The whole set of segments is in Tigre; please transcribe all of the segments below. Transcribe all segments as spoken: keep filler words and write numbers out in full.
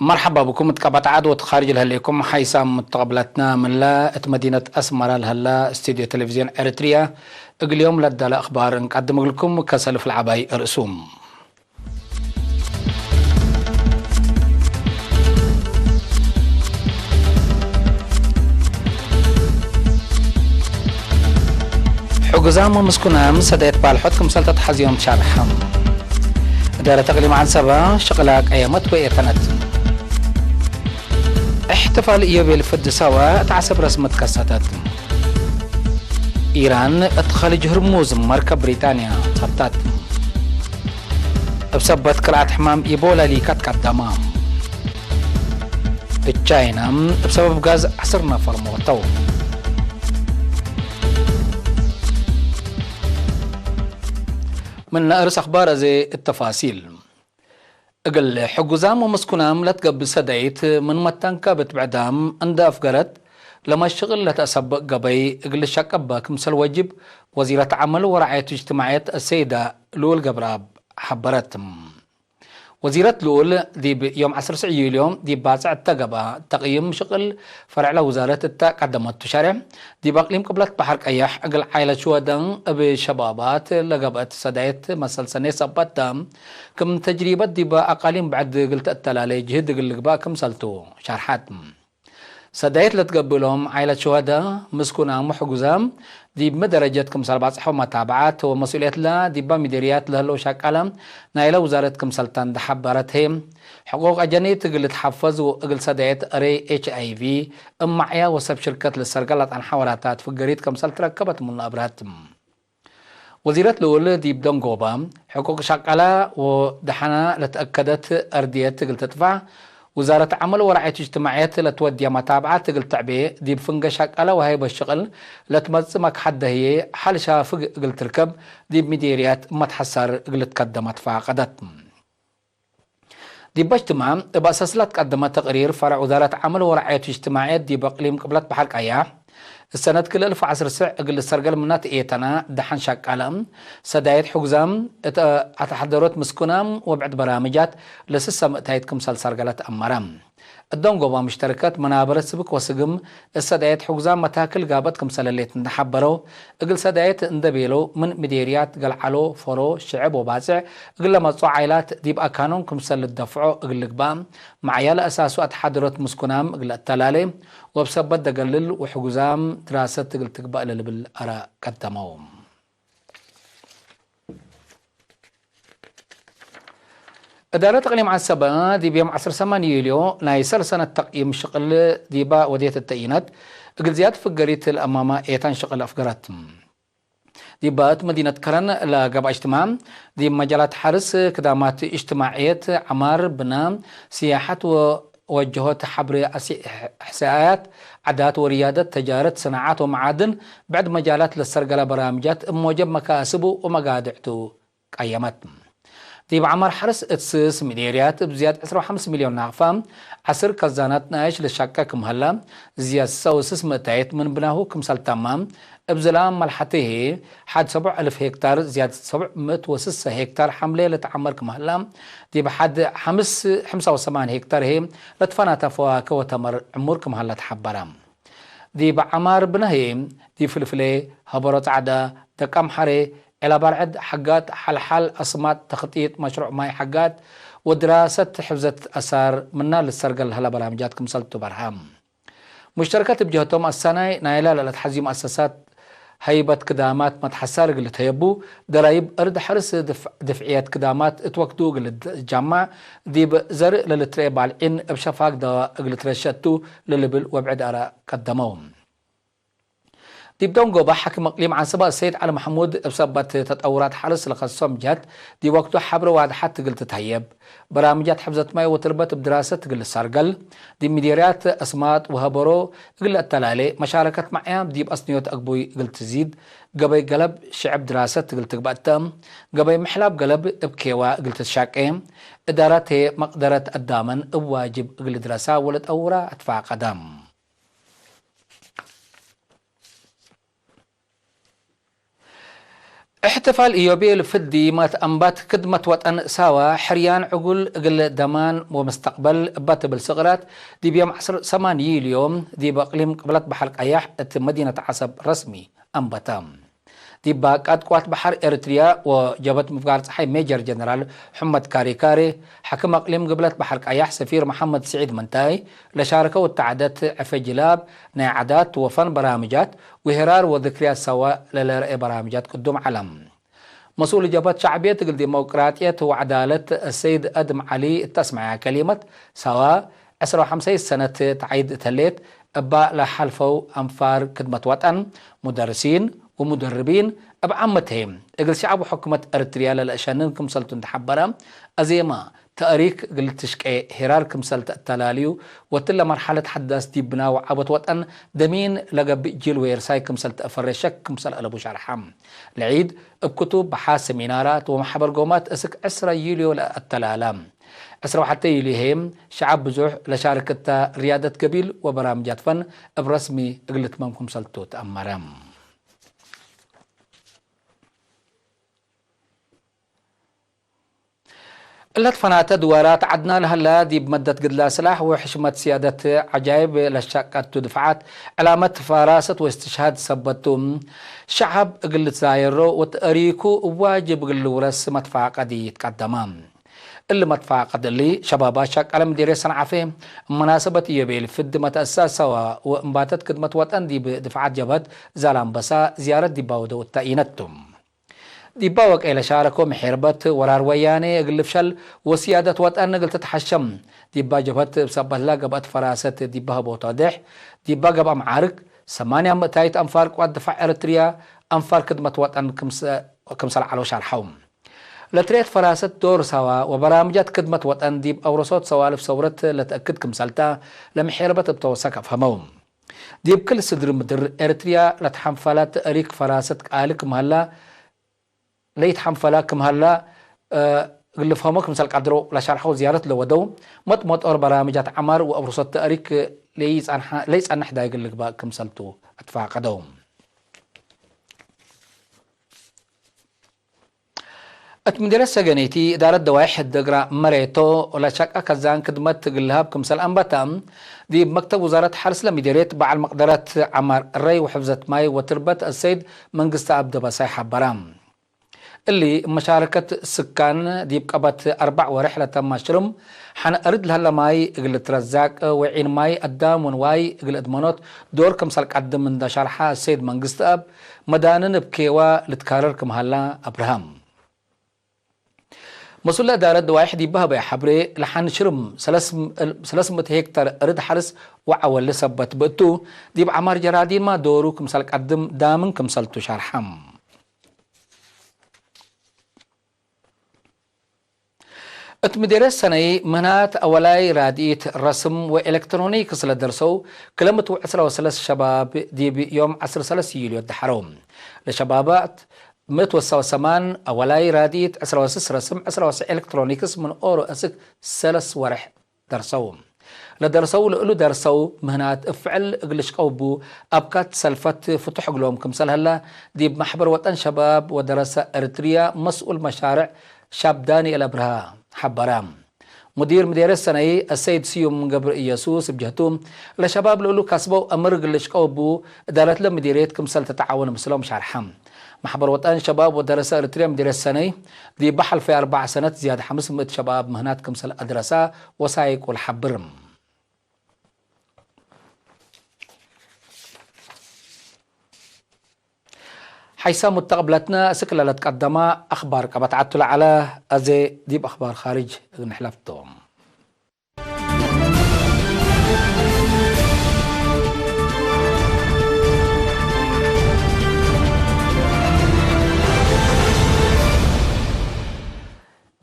መርሐባ ብኩም እት ቀበት ዐድ ወእት ካርጅ ለህሌኩም ሓይሳም ሙተቀብላትና። ምንለ እት መዲነት አስመረ ለሀለ ስቱድዮ ቴሌቪዝዮን ኤረትርያ እግል ዮም ለዳለ አክባር እንቀድም እግልኩም። ከሰልፍ ለዐባይ እርእሱም። ሕጉዛም ወምስኩናም ሰዳይት ባልሖት ክምሰል ተትሐዝዮም ትሻርሐ። እዳረት እቅሊም ዐንሰበ ሽቅላ ቀየመት ወኤተነት። እሕትፋል ኢዮቤል ፍድ ሰወ እት ዐሰብ ረስመት ከሰተት። ኢራን እት ኸሊጅ ህርሙዝ መርከብ ብሪጣንያ ሰብታት። እብ ሰበት ክልኣት ሕማም ኢቦላ ሊካት ቀደመ። እብ ቻይና እብ ሰበብ ጋዝ ዐስር ነፈር ሞተው። ምን ነአርስ አክባር አዜ እተፋሲል። እግል ሕጉዛም ወምስኩናም ለትገብእ ሰዳይት ምን መታንካበት ብዕዳም እንደ አፍገረት፣ ለመሽቅል ለተአሰብቅ ገበይ እግል ልሸቀበ ክምሰል ወጅብ ወዚረት ዐመል ወረዓየት እጅትማዕየት አሰይዳ ልኡል ገብረአብ ሐበረት። ወዚረት ልኡል ዲብ ዮም ዐስር ዩልዮ ዲብ ባጽዕ እተ ገብአ ተቅይም ሽቅል ፈርዕ ለውዛረት እተ ቀደመቱ ሸሬሕ፣ ዲብ አቅሊም ቅብለት በሐር ቀየሕ እግል ዓይለት ሽወደን እብ ሸባባት ለገብአት ሰዳይት መሰል ሰኔ ሰበት ተ፣ ክም ተጅሪበት ዲበ አቃሊም ብዕድ እግል ተአተላሌ ጅህድ እግል ልግባእ ክምሰልቱ ሸርሐት። ሰዳይት ለትገብእሎም ዓይለት ሽወደ፣ ምስኩናም ወሕጉዛም ዲብመ ደረጀት ክምሰል ባጽሖ መታብዓት ወመስኡልየትለ ዲበ ሚዴርያት ለህለው ሸቃለ ናይለ ውዛረት ክምሰልተ እንደ ሐበረት ህይ፣ ሕቁቅ አጀኒት እግል ልትሐፈዝ ወእግል ሰዳይት እሬ ኤች አይ ቪ እብ ማዕያ ወሰብ ሽርከት ልሰርገል ለጠንሐ ወራታት ፍገሪት ክምሰል ትረከበት ምኑ አብርሀት። ወዚረት ልኡል ዲብ ደንጎበ፣ ሕቁቅ ሸቃለ ወደሐና ለትአከደት አርድየት እግል ትጥፋዕ፣ ውዛረት ዐመል ወረዓየት እጅትማዕየት ለትወድየ መታብዓት እግል ትዕቤ፣ ዲብ ፍንገ ሸቃለ ወሀይበት ሽቅል ለትመጽእ መክሐደ ህዬ፣ ሐል ሻፍግ እግል ትርከብ፣ ዲብ ሚዴርያት መትሐሳር እግል ልትከደመ ትፋቀደት። ዲብ በጅትማ፣ እብ አሰስ ለትቀደመ ተቅሪር ፈረዕ ውዛረት ዐመል ወረዓየት እጅትማዕየት ዲብ እቅሊም ቅብለት በሐር ቀያሕ፣ እሰነት ክል እልፍ ወዐስር ስዕ እግል ልሰርገል ምነ ትኤተና ደሐን ሸቃለ፣ ሰዳይት ሕጉዛም እት አተሐደሮት ምስኩናም ወብዕድ በራምጃት ለስሰ ምእታይት ክምሰል ሰርገለት አመረ። እት ደንጎባ ምሽተርከት መናበረት ስብክ ወስግም እት ሰዳይት ሕጉዛም መታክል ጋብአት ክምሰል ህሌት እንደ ሐበረው፣ እግል ሰዳይት እንደ ቤለው፣ ምን ምዴርያት ገልዓሎ፣ ፎሮ፣ ሽዕብ ወባጽዕ እግል ለመጽኦ ዓይላት ዲብ አካኖም ክምሰል ልደፍዖ እግል ልግባእ፣ መዕያ ለአሳሱ አትሓደሮት ምስኩናም እግል ለአተላሌ፣ ወእብ ሰበት ደገልል ወሕጉዛም ድራሰት እግል ትግባእ ለልብል አረ ቀደመው። እዳረት እቅሊም ዐሰበ ዲብ ዮም ዐስር ሰማን ዩልዮ ናይ ሰለስ ሰነት ተቅይም ሽቅል ዲባ ወዴት እተ ኢነት፣ እግል ዝያድ ፍገሪት ለአማመ ኤታን ሽቅል አፍገረት። ዲባ እት መዲነት ከረን ለገብአ እጅትማዕ፣ ዲብ መጃላት ሐርስ፣ ክዳማት እጅትማዕየት፣ ዐማር፣ ብና፣ ስያሐት ወ-፣ ወጀሆት ሐብሬ አሲ-፣ ሕሰያት፣ ዓዳት ወርያደት፣ ተጃረት፣ ሰናዓት ወመዓድን፣ ብዕድ መጃላት ለሰርገለ በራምጃት እብ ሞጀብ መካስቡ ወመጋድዕቱ ቀየመት። ዲብ ዐማር ሐርስ እት ስስ ምዴርያት እብ ዝያድ ዕስራ ወሐምስ ሚልዮን ናቅፋ ዐስር ከዛናት ነኣይሽ ልሻቀ ክም ሀለ፣ ዝያድ ሰው ስስ ምእታይት ምን ብናሁ ክምሰል ተመ፣ እብ ዝላም መልሐቲ ህይ፣ ሐድ ሰቡዕ እልፍ ሄክታር፣ ዝያድ ሰቡዕ ምእት ወስሰ ሄክታር ሐምሌ ልትዐመር ክም ሀለ፣ ዲብ ሐድ ሐምስ፣ ሐምሳ ወሰማን ሄክታር ህይ ለትፈናተ ፈዋክህ ወተመር ዕሙር ክም ሀለ ተሐበረ። ዲብ ዐማር ብነ ህይ፣ ዲብ ፍልፍሌ፣ ሀበሮ ጸዕደ፣ ደቀምሐሬ፣ ዔላባርዕድ፣ ሐጋት፣ ሐልሓል፣ አስማጥ፣ ተክጢጥ፣ መሽሩዕ ማይ ሐጋት ወድራሰት ሕፍዘት አሳር ምና ልትሰርገል ለሀለ በራምጃት ክምሰልቱ በርሀ። ሙሽተረከት እብ ጀህቶም አሰናይ ናይላ ለለትሐዝዩ መአሰሳት ሀይበት ክዳማት መትሐሳር እግል ልትሀየቡ፣ ደራይብ እርድ ሐርስ ድፍ-፣ ድፍዕየት ክዳማት እት ወክዱ እግል ልትጃማዕ፣ ዲብ ዘርእ ለልትረኤ ባልዒን እብ ሸፋግ ደዋ እግል ልትረሸ ቱ ለልብል ወብዕድ አረ ቀደመው። ዲብ ደንጎባ ሓክም እቅሊም ዐንሰበ አሰይድ ዐሊ መሕሙድ እብ ሰበት ተጠውራት ሐርስ ለከሶም ጀህት ዲብ ወክዱ ሐብረ ዋድሐት እግል ትትሀየብ፣ በራምጃት ሕፍዘት ማይ ወትርበት እብ ድራሰት እግል ልሰርገል፣ ዲብ ሚዴርያት አስማጥ ወሀበሮ እግል ለአተላሌ፣ መሻረከት መዕያም ዲብ አስንዮት አግቡይ እግል ትዚድ፣ ገበይ ገለብ ሽዕብ ድራሰት እግል ትግበእ ተ፣ ገበይ ምሕላብ ገለብ እብ ኬዋ እግል ትትሻቄ፣ እዳረት ህዬ መቅደረት አዳመን እብ ዋጅብ እግል ልድረሳ ወለጠውራ አትፋቀደ። እሕትፋል ኢዮቤል ፍዲ መትአንባት ክድመት ወጠን ሳዋ ሕርያን ዕጉል እግል ደማን ወመስተቅበል እባ ትብል ስቅላት ዲብ ዮም ዐስር ሰማን ዩልዮ ዲብ እቅሊም ቅብለት በሐር ቀያሕ እት መዲነት ዐሰብ ረስሚ አንበተ። ዲባ ቃድ ቅዋት በሐር ኤሪትርያ ወጀብህት ምፍጋር ጸሓይ ሜጀር ጀነራል ሑመድ ካሬ ካሬ፣ ሐክም አቅሊም ግብለት በሐር ቀያሕ ሰፊር መሐመድ ስዒድ መንታይ፣ ለሻርከው እተ ዐደት ዕፌ ጅላብ፣ ናይ ዓዳት ወፈን በራምጃት ወሄራር ወዝክርያት ሰዋ ለለረኤ በራምጃት ቅዱም ዐለ። መስኡል ጀብሀት ሸዕብየት እግል ዲሞቅራጥየት ወዐዳለት ሰይድ አድም ዐሊ እተ አስመዐያ ከሊመት፣ ሰዋ ዕስራ ወሐምሳይ ሰነት ተዕይድ እት ህሌት፣ እባ ለሐልፈው አንፋር ክድመት ወጠን፣ ሙደርሲን ወሙደርቢን እብ ዓመት ህዬ እግል ሸዐብ ወሕኩመት ኤሪትርያ ለለአሸንን ክምሰልቱ እንዴ ሐበረ፣ አዜመ ተእሪክ እግል ትሽቄ ሄራር ክምሰል ተአተላልዩ፣ ወእትለ መርሐለት ሐዳስ ዲብ ብናእ ወዐቦት ወጠን ደሚን ለገብእ ጂል ወየርሳይ ክምሰል ተአፈሬ ሸክ ክምሰል አለቡ ሸርሐ። ለዒድ እብ ክቱብ፣ በሐስ፣ ሰሚናራት ወመሐበር ጎማት እስክ ዕስረ ዩልዮ ለአተላለ። ዕስረ ወሐቴ ዩልዮ ህዬ ሸዐብ ብዙሕ ለሻርክ እተ ርያደት ገቢል ወበራምጃት ፈን እብ ረስሚ እግል ልትመም ክምሰልቱ ተአመረ። እለት ፈናተ ድዋራት ዐድና ለሀላ ዲብ መደት ግድላ ስላሕ ወሕሽመት ስያደት ዐጃይብ ለሸቀቱ ድፍዓት ዕላመት ፈራሰት ወእስትሽሃድ ሰበት ቱ። ሸዐብ እግል ልትዛየሮ ወተእሪኩ እብ ዋጅብ እግል ልውረስ መትፋቀድ ይትቀደመ። እሊ መትፋቀድ እሊ ሸባባት ሸቀለ ምዴርየት ሰንዓፈ እብ መናሰበት ኢዮቤል ፍድ መትአሳሰዋ ወእንባተት ክድመት ወጠን ዲብ ድፍዓት ጀብሀት ዛላምበሳ ዝያረት ዲባ ወደው እተ ኢነት ቱ። ዲባ ወቀይ ለሻረኮ ምሔርበት ወራር ወያኔ እግል ልፍሸል ወስያደት ወጠን እግል ትትሐሸም፣ ዲባ ጀብሀት እብ ሰበትላ ገብአት ፈራሰት ዲባ ህቦት ወዴሕ፣ ዲባ ገብአ መዓርክ፣ ሰማንያ ምእታይት አንፋር ቅዋት ድፋዕ ኤረትርያ፣ አንፋር ክድመት ወጠን ክምሰ-፣ ክምሰል ዐለው ሻርሐው። ለትርየት ፈራሰት ዶር ሰዋ ወበራምጃት ክድመት ወጠን ዲብ አውረሶት ሰዋልፍ ሰውረት ለተአክድ ክምሰልታ ለምሔርበት እብ ተወሰክ አፍሀመው። ዲብ ክል ስድር ምድር ኤረትርያ ለትሐንፈላ ተእሪክ ፈራሰት ቃሊ ክም ሀላ፣ ለኢትሐንፈላ ክም ሀላ፣ እ፣ እግል ልፍሀሞ ክምሰል ቀድረው ለሸርሐው ዝያረት ለወደው መጥመጦር በራምጃት ዐማር ወአብርሶት ተእሪክ ለኢጸንሐ-፣ ለኢጸንሕ ዳይግ ልግባእ ክምሰልቱ አትፋቀደው። እት ምዴርየት ሰገኔቲ፣ እዳረት ደዋይሕ ህድግራ መሬቶ ለሸቀ ከዛን ክድመት እግል ለሀብ ክምሰል አንበተ፣ ዲብ መክተብ ውዛረት ሐርስ ለምዴርየት በዐል መቅደረት ዐማር እረይ ወሕፍዘት ማይ ወትርበት አሰይድ መንግስትአብ ደበሳይ ሐበረ። እሊ፣ መሻረከት ስካን ዲብ ቀበት አርበዕ ወሬሕ ለተመ ሽርም፣ ሐን አርድ ለሀለ ማይ እግል ልትረዛቅ፣ ወዒን ማይ አዳም ወንዋይ እግል እድመኖት ዶር ክምሰል ቀድም እንደ ሸርሐ አሰይድ መንግስትአብ፣ መዳንን እብ ኬዋ ልትካረር ክም ሀላ አብርሃም። መስኡል ለእዳረት ደዋይሕ ዲብ ሀበየ ሐብሬ፣ ለሐን ሽርም ሰለስ፣ ሰለስ ምእት ሄክታር አርድ ሐርስ ወዐወል ሰበት ብእቱ፣ ዲብ ዐማር ጀራዲንመ ዶሩ ክምሰል ቀድም ዳምን ክምሰልቱ ሸርሐ። እት ምዴርየት ሰነይ ምህናት አወላይ ራድኢት፣ ረስም ወኤለክትሮኒክስ ለደርሰው ክለ ምእት ወዕስራ ወሰለስ ሸባብ ዲብ ዮም ዐስር ሰለስ ዩልዮ ደሐረው። ለሸባባት ምእት ወሰው ሰማን አወላይ ራድኢት፣ ዕስራ ወስስ ረስም፣ ዕስራ ወስስ ኤለክትሮኒክስ ምን ኦሮ እስክ ሰለስ ወሬሕ ደርሰው። ለደርሰው ለእሉ ደርሰው ምህናት እብ ፍዕል እግል ልሽቀው እቡ አብካት ሰልፈት ፍቱሕ እግሎም ክምሰል ሀላ፣ ዲብ መሕበር ወጠን ሸባብ ወደረሰ ኤረትርያ መስኡል መሻርዕ ሻብ ዳንኤል አብርሃ ሐበረ። ሙዲር ምዴርየት ሰነይ አሰይድ ስዩም ገብረኢየሱስ እብ ጀህቱ፣ ለሸባብ ለእሉ ካስበው አምር እግል ልሽቀው እቡ፣ እዳረትለ ምዲርየት ክምሰል ትተዓወን ምስሎም ሻርሐ። መሕበር ወጠን ሸባብ ወደረሰ ኤረትርያ ምዲርየት ሰነይ፣ ዲብ ሐልፈ አርበዕ ሰነት ዝያድ ሐምስ ምእት ሸባብ ምህናት ክምሰል አድረሳ ወሳይቁ ለሐብር። ሐይሳም ሙተቅብለትነ እስክ ለለትቀደመ አክባር ቀበት ዐቱ ለዐለ፣ አዜ ዲብ አክባር ካርጅ እግል ንሕለፍ ቶም።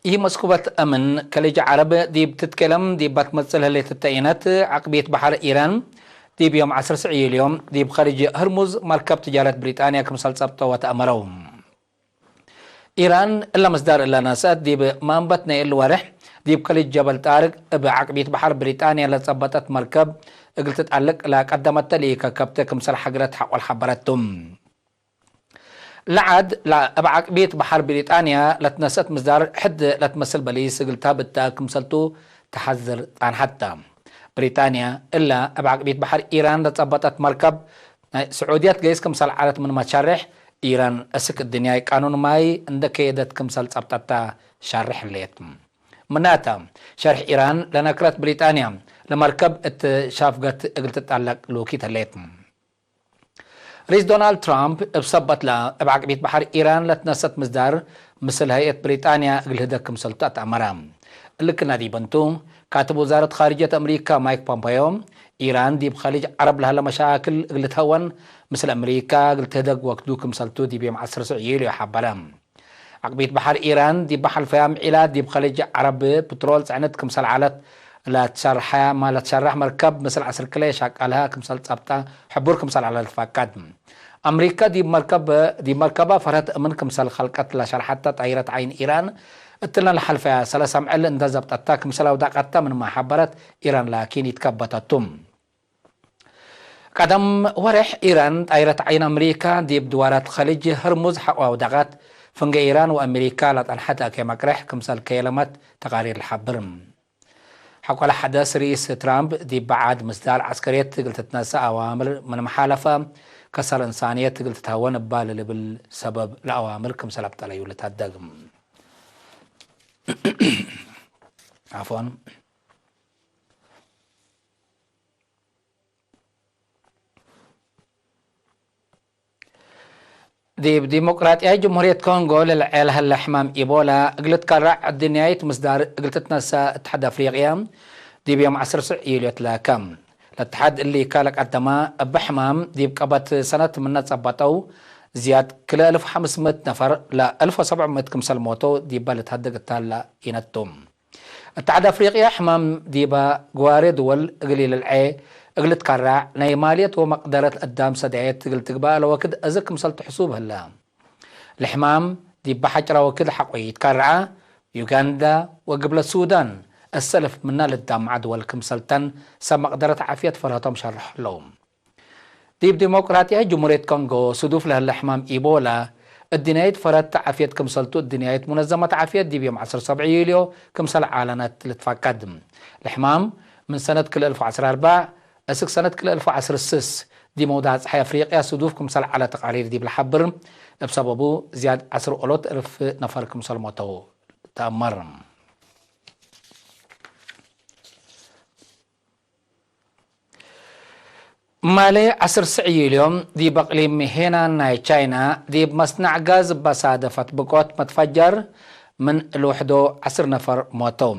ኢመስኩበት አምን ከሊጅ ዐረብ ዲብ ትትኬለም ዲብ ባትመጽል ህሌት እተ ኢነት፣ ዐቅብየት በሐር ኢራን ዲብ ዮም ዐስር ስዕ ዩልዮ ዲብ ከሊጅ ህርሙዝ መርከብ ትጃረት ብሪጣንያ ክምሰል ጸብጠወት አመረው። ኢራን እለ ምስዳር እለ ነስአት፣ ዲብ ማንበት ናይ እሊ ወሬሕ ዲብ ከሊጅ ጀበል ጣርቅ እብ ዐቅብየት በሐር ብሪጣንያ ለጸበጠት መርከብ እግል ትጠልቅ ለቀደመተ ለኢከከብተ ክምሰል ሐግረት ሐቆል ሐበረት ቱ። ለዐድ ለእብ ዐቅቢት በሐር ብሪጣንያ ለትነሰአት ምስዳር ሕድ ለትመስል በሊስ እግል ተሀብ እተ ክምሰልቱ ተሐዝር ጻንሐት ተ። ብሪጣንያ እለ እብ ዐቅቢት በሐር ኢራን ለጸበጠት መርከብ ናይ ስዑድየት ገይስ ክምሰል ዐለት ምንመ ትሸሬሕ፣ ኢራን እስክ እድንያይ ቃኑን ማይ እንደ ከየደት ክምሰል ጸብጠት ተ ሻርሕ ህሌት። ምናተ፣ ሸርሕ ኢራን ለነክረት ብሪጣንያ ለመርከብ እት ሻፍገት እግል ትጣለቅ ልውኪት ህሌት። ርኢስ ዶናልድ ትራምፕ እብ ሰበት ለእብ ዐቅቢት በሐር ኢራን ለትነሰት ምስዳር ምስል ሀይአት ብሪጣንያ እግል ህደግ ክምሰልቱ አትአመረ። እሊ ክና ዲብ እንቱ፣ ካትብ ውዛረት ኻርጅየት አምሪካ ማይክ ፖምፐዮ፣ ኢራን ዲብ ኸሊጅ ዐረብ ለሀለ መሻክል እግል ትሀወን ምስል አምሪካ እግል ትህደግ ወክዱ ክምሰልቱ ዲብ ዮም ዐስር ስዕ ዩልዮ ሐበረ። ዐቅቢት በሐር ኢራን ዲብ ሐልፈያ ምዒላት ዲብ ኸሊጅ ዐረብ ፕትሮል ጽዕነት ክምሰል ዐለት ለትሸርሐ፣ ለትሸረሕ መርከብ ምስል ዐስር ክለ ሻቃልሀ ክምሰል ጸብጠ ሕቡር ክምሰል ዐለ ልትፈቀድ። አምሪካ ዲብ መርከብ፣ ዲብ መርከባ ፈርሀት እምን ክምሰል ከልቀት ለሸርሐተ ጣይረት ዐይን ኢራን፣ እትለን ለሐልፈያ ሰለስ አምዕል እንደ ዘብጠተ ክምሰል አውዳቀተ ምንመ ሐበረት፣ ኢራን ላኪን ኢትከበተቱ። ቀደም ወሬሕ ኢራን ጣይረት ዐይን አምሪካ ዲብ ድዋራት ኸሊጅ ህርሙዝ ሐቆ አውደቀት፣ ፍንጌ ኢራን ወአምሪካ ለጠንሐት አኬ መቅሬሕ ክምሰል ከየለመት ተቃሪር ለሐብር። ሐቆለ ሐደስ ርኢስ ትራምፕ ዲብ በዓድ ምስዳር ዐስከርየት እግል ትትነሰእ አዋምር ምንመ ሓለፈ፣ ከሰር እንሳንየት እግል ትትሀወን እባ ለልብል ሰበብ ለአዋምር ክምሰል አብጠለዩ ልትሀደግ። ዓፎን። ዲብ ዲሞቅራጥያይት ጅምሁርየት ኮንጎ ለልዐል ሀለ ሕማም ኢቦላ እግል ትከረዕ፣ ዕድንያይት ምስዳር እግል ትትነሰእ እትሓድ አፍሪቅያ ዲብ ዮም ዐስር ስዕ ዩልዮ ትላከ። ለእትሓድ እሊካ ለቀደመ እብ ሕማም ዲብ ቀበት ሰነት ምነ ጸበጠው ዝያድ ክለ አልፍ ወሐምስ ምእት ነፈር ለአልፍ ወሰብዕ ምእት ክምሰል ሞተው ዲበ ልትሀደግ እታለ ኢነቱ። እትሓድ አፍሪቅያ ሕማም ዲበ ግዋሬ ድወል እግል ኢልልዔ እግል ትከረዕ፣ ናይ ማልየት ወመቅደረት አዳም ሰዳየት እግል ትግበእ ለወክድ አዜ ክምሰል ትሕሱብ ህለ። ለሕማም ዲበ ሐጭረ ወክድ ሐቆ ኢትከረዐ፣ ዩጋንዳ ወግብለ ሱዳን አሰልፍ ምነ ልዳምዐ ድወል ክምሰልተን ሰብ መቅደረት ዓፍየት ፈርሀቶም ሸርሕ ህለው። ዲብ ዲሞቅራጥያይት ጅምሁርየት ኮንጎ ስዱፍ ለህለ ሕማም ኢቦላ፣ እድንያይት ፈረት ዓፍየት ክምሰልቱ እድንያይት ሙነዘመት ዓፍየት ዲብ ዮም ዐስር ሰብዕ ዩልዮ ክምሰል አዕለነት ልትፈቀድ። ለሕማም ምን ሰነት ክልኤ አልፍ ወዐስር ወአርበዕ እስክ ሰነት ክልኤ አልፍ ወዐስር ስስ ዲብ መውዳዕ ጸሓይ አፍሪቅያ ስዱፍ ክምሰል ዐለ ተቃሪር ዲብ ለሐብር፣ እብ ሰበቡ ዝያድ ዐስር ኦሎት እልፍ ነፈር ክምሰል ሞተው ተአመር። ማሌ ዐስር ስዕ ዩልዮ ዲብ አቅሊም ሄናን ናይ ቻይና፣ ዲብ መስነዕ ጋዝ እበ ሳደፈት ብቆት መትፈጀር ምን ለውሕዶ ዐስር ነፈር ሞተው።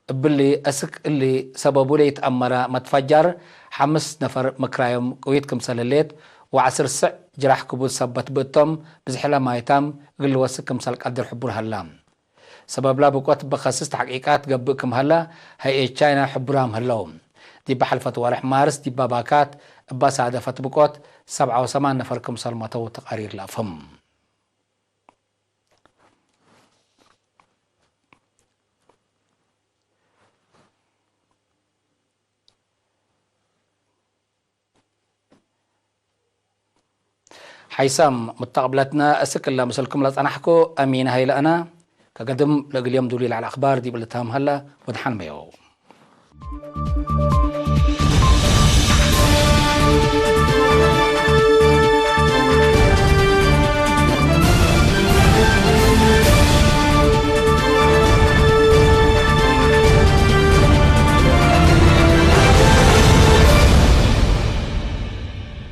እብሊ እስክ እሊ ሰበቡ ለኢተአመረ መትፈጀር፣ ሐምስ ነፈር ምክራዮም ቅዊት ክምሰል ህሌት ወዐስር ስዕ ጅራሕ ክቡድ ሰበት ብእቶም፣ ብዝሕለ ማይታም እግል ልወስክ ክምሰል ቀድር ሕቡር ሀላ። ሰበብላ ብቆት እበ ከስስ ተሕቂቃት ገብእ ክም ሀላ፣ ሀይኤት ቻይና ሕቡራም ህለው። ዲበ ሐልፈት ወርሕ ማርስ ዲበ ባካት እበ ሳደፈት ብቆት ሰብዓ ወሰማን ነፈር ክምሰል መተው ተቃሪር ለአፍህም። ሐይሳም ሙተቅብለትነ፣ እስክ እለ ምስልኩም ለጸናሕኩ አሚን ሀይለ አነ። ከገድም ለእግል ዮም ዱሊ ለዐለ አክባር ዲብ ልታም ሀለ፣ ወድሓን መየው።